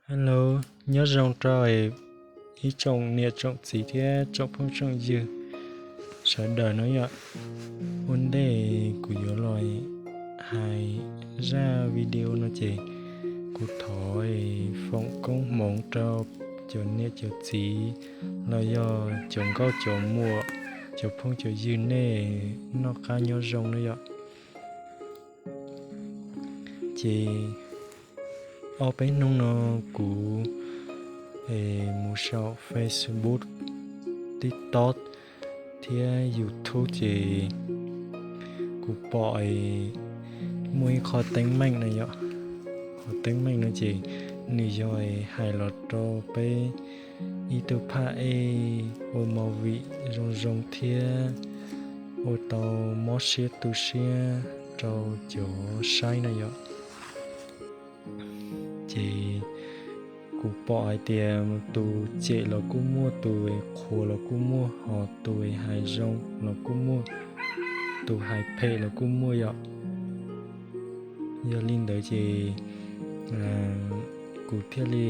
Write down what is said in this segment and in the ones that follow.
Hello, nyob zoo rau ib tsoom niam tsoom txiv thiab tsoom phooj tsoom ywg sawv daws no yom. Ua ntej kuv yuav los hais zaj video no ces kuv thov foom koob hmoov rau cov niam cov txiv los yog cov nkauj cov muam, cov phooj cov ywg nej noj qab nyob zoo na yom. Ces ob peb hnub no kuv mus saum Facebook, TikTok thiab YouTube ces kuv pom muaj ib qho teeb meem no yom. Qhov teeb meem no ces nws yog hais los rau peb ib tug phaj ej ua movie zoo zoo thiab ua tau mob siab tu siab rau cov saib no yom. Ces kuv pom hais tias tus cem los kuj muaj, tus qhuas los kuj muaj, ho tus hais zoo los kuj muaj, tus hais phem los kuj muaj yom. Yog li ntawd ces kuv thiaj li,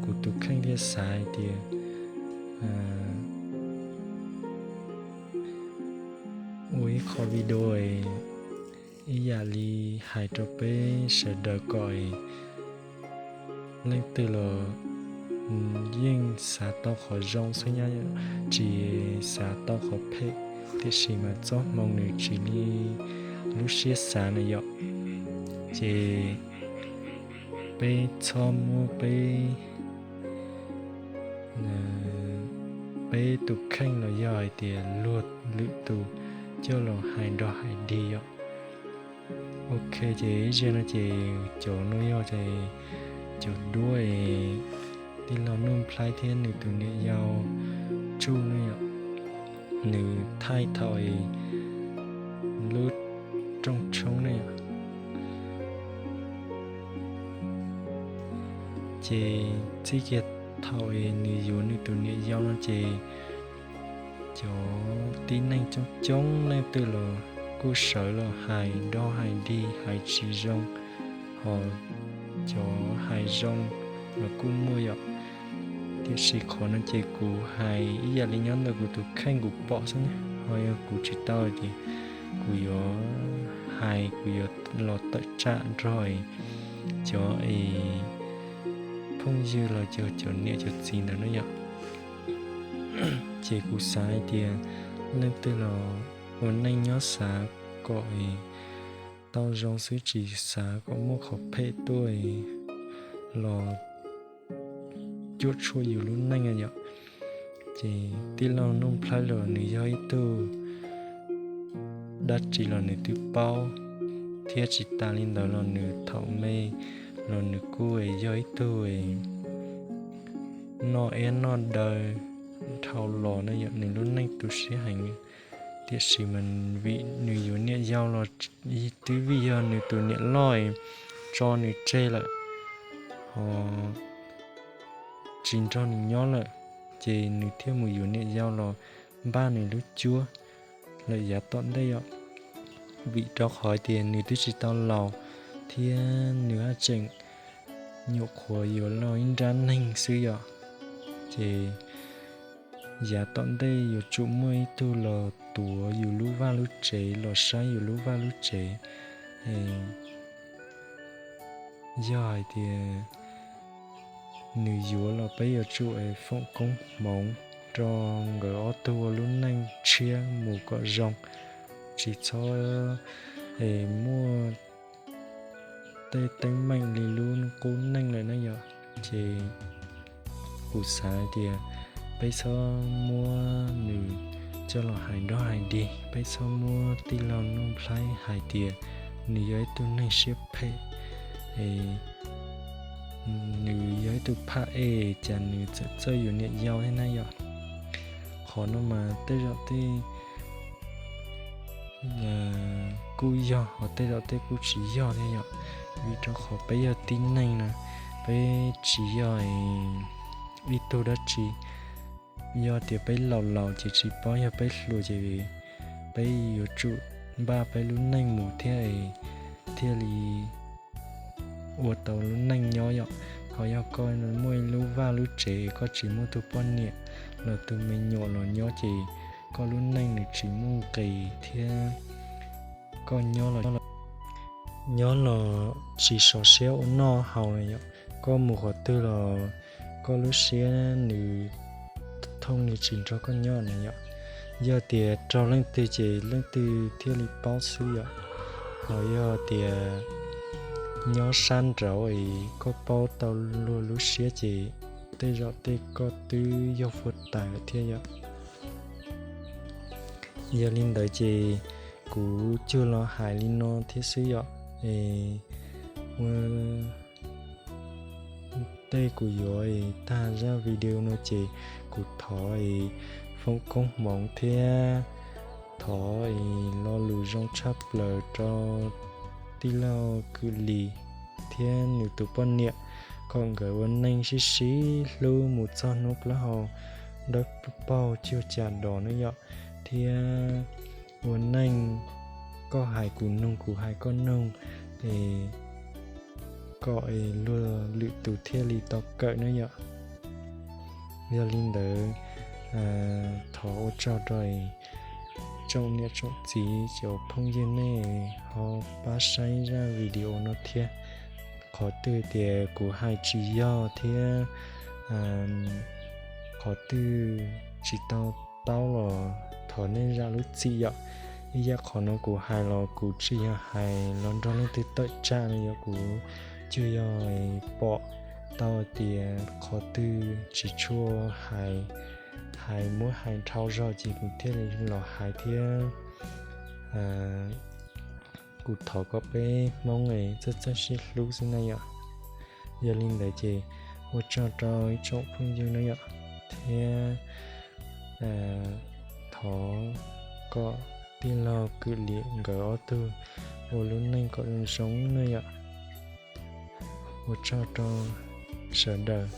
kuv tus kheej thiaj xav hais tias ua ib qho video ib yam li hais rau peb sawv daws kom leej twg los yeej xav tau qhov zoo xwb, tsis xav tau qhov phem, tiam sis mas txoj hmoo nws tsis li lub siab xav na yom. Ces peb txhob muab peb, peb tus kheej los yog hais tias luag lwm tus coj los hais nrog hais dig yom. Ok, ces ib zaug no ces cov no yog ces cov duab es tij laug Nuj Nplhaib thiab nws tus niam yau Tsuj ne yom, nws thaij thaum es lub rooj tshoob ne yom. Ces txij kiag thaum es nws yuav nws tus niam yau no ces cov tib neeg coob coob leej twg los kuj sawv los hais nrog hais dig hais tsis zoo, ho cov hais zoo los kuj muaj yom. Tiam sis qhov no ces kuv hais ib yam li nyob ntawm kuv tus kheej kuv pom xwb, ho yog kuv tsis tau ces kuv yuav hais, kuv yuav los tawm tsam nrog cov es phooj ywg los cov, cov niam cov txiv ntawd na yom. Ces kuv xav hais tias leej twg los ua neej nyob xav kom tau zoo xwb, tsis xav kom muaj qhov phem tuaj los cuam tshuam yus lub neej yom. Ces tij laug Nuj Nplhaib los nws yog ib tug dab tsi los nws twb paub, thiab tsis tas li ntawd los nws thaum me los nws kuj yog ib tug noj iab noj daw dhau los na yom, nws lub neej tu siab heev. Tiam sis mas vim nws yuav niam yau los twb vim yog nws tus niam loj tso nws tseg lawm, ho tsis nrog nws nyob lawm, ces nws thiaj mus yuav niam yau los npaj nws lub cuab lawm yav tom ntej yom. Vim rau qhov tias nws twb tsis tau laus, thiab nws haj tseem nyuam qhuav yuav los ib nrab neeg xwb yom. Ces yav tom ntej yuav tsum muaj ib tug los tuav yus lub vaj lub tsev, los saib yus lub vaj lub tsev. Yog hais tias nws yuav los peb yuav tsum foom koob hmoov rau nkawd ob tug ua lub neej tshiab mus kom zoo, tsis txhob muaj tej teeb meem li lub qub neej lawm na yom. Ces kuv xav hais tias peb txhob muab nws coj los hais nrog hais dig, peb txhob muab tij laug Nuj Nplhaib hais tias nws yog ib tug neeg siab phem, nws yog ib tug phaj ej, cas nws txawm txawj yuav niam yau thiab na yom. Qhov no mas tej zaum tej kuj yog, ho tej zaum tej kuj tsis yog thiab yom. Vim rau qhov peb yog tib neeg na, peb tsis yog ib tug dab tsi. Yog tias peb laus laus ces tsis paub, yog peb hluas ces peb yuav tsum npaj peb lub neej mus thiab, thiaj li ua tau lub neej nyob yom. Ho yog koj muaj ib lub vaj lub tsev, koj tsis muaj tus poj niam los tus me nyuam los nyob ces koj lub neej nws tsis muaj nqis thiab koj nyob los, nyob los tsis sov siab ua noj haus na yom. Koj mus qhov twg los koj lub siab nws thooj, nws tsis nrog koj nyob na yom. Yog tias raug leej twg ces leej twg thiaj li paub xwb yom. Ho yog tias nyob sab nraud es koj paub tau luag lub siab ces tej zaum tej koj twb yog fuab tas lawm thiab yom. Yog li ntawd ces kuv cuag los hais li no thiab xwb yom. Es ua tej kuv yuav tag zaj video no ces kuv thov foom koob hmoov thiab thov lo lus zoo tshaj plaws rau tij laug Kwm Lis thiab nws tus poj niam, kom nkawd ua neej sib sib hlub mus txog hnub plaub hau dawb paug cuag cas dos na yom. Thiab ua neej koj hais kuv noog, kuv hais koj noog, es kom es luag lwm tus thiaj li tau kawm na yom. Yog li ntawd, thov ua tsaug rau tsoom niam tsoom txiv cov phooj ywg nej ho pab saib zaj video no thiab. Qhov twg tias kuv hais tsis yog thiab qhov twg tsis tau taub los thov nej zam lub txim yom. Ib yam qhov no kuv hais los kuv tsis yog hais los nrog leej twg tawm tsam no yom, kuv tsuas yog pom tau tias qhov twg tsis tshua hais, hais muab hais dhau zog ces kuv thiaj li los hais thiab. Kuv thov kom peb Hmoob es txawj txawj sib hlub xwb na yom. Yog li ntawd ces ua tsaug rau ib tsoom phooj ywg na yom, thiab thov kom tij laug Kwm Lis nkawd ob tug ua lub neej kom zoo zoo na yom. Ua tsaug rau sawv daws.